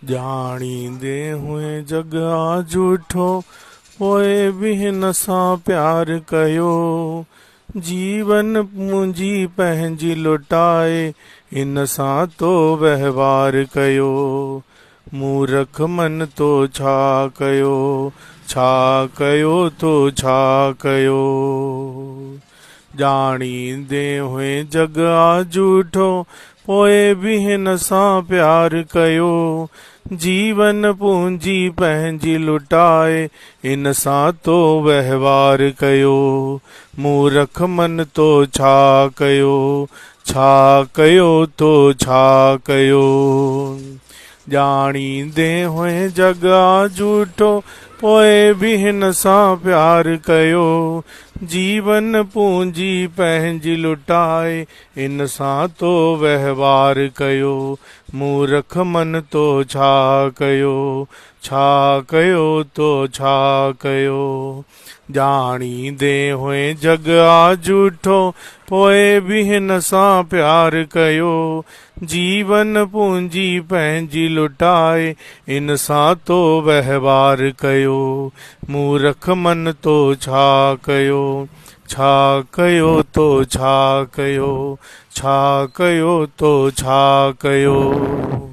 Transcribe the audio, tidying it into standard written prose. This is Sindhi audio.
ڄاڻيندي هئين جڳ آ جهوٺو، پوء به هن سان پيار ڪيو. جيون منهنجي پنهنجي لٽائي، هن سان تو وهنوار ڪيو. مورک من تو ڇا ڪيو، ڇا ڪيو تو ڇا ڪيو. ڄاڻيندي هئين جڳ آ جهوٺو، پوء به هن سان پيار ڪيو. جيون پونجي پنهنجي لٽائي، هن سان تو وهنوار ڪيو. مورک من تو ڇا ڪيو، ڇا ڪيو تو ڇا ڪيو. ڄاڻيندي هئين جڳ آ جهوٺو، پوء به هن سان پيار ڪيو. جيون پونجي پنهنجي لٽائي، هن سان تو وهنوار ڪيو. مورک من تو ڇا ڪيو، ڇا ڪيو تو ڇا ڪيو. ڄاڻيندي هئين جڳ آ جهوٺو، پوء به هن سان پيار ڪيو. جيون پونجي پنهنجي لٽائي، هن سان تو وهنوار ڪيو. مورک من تو ڇا ڪيو، ڇا ڪيو تو ڇا ڪيو، ڇا ڪيو تو ڇا ڪيو.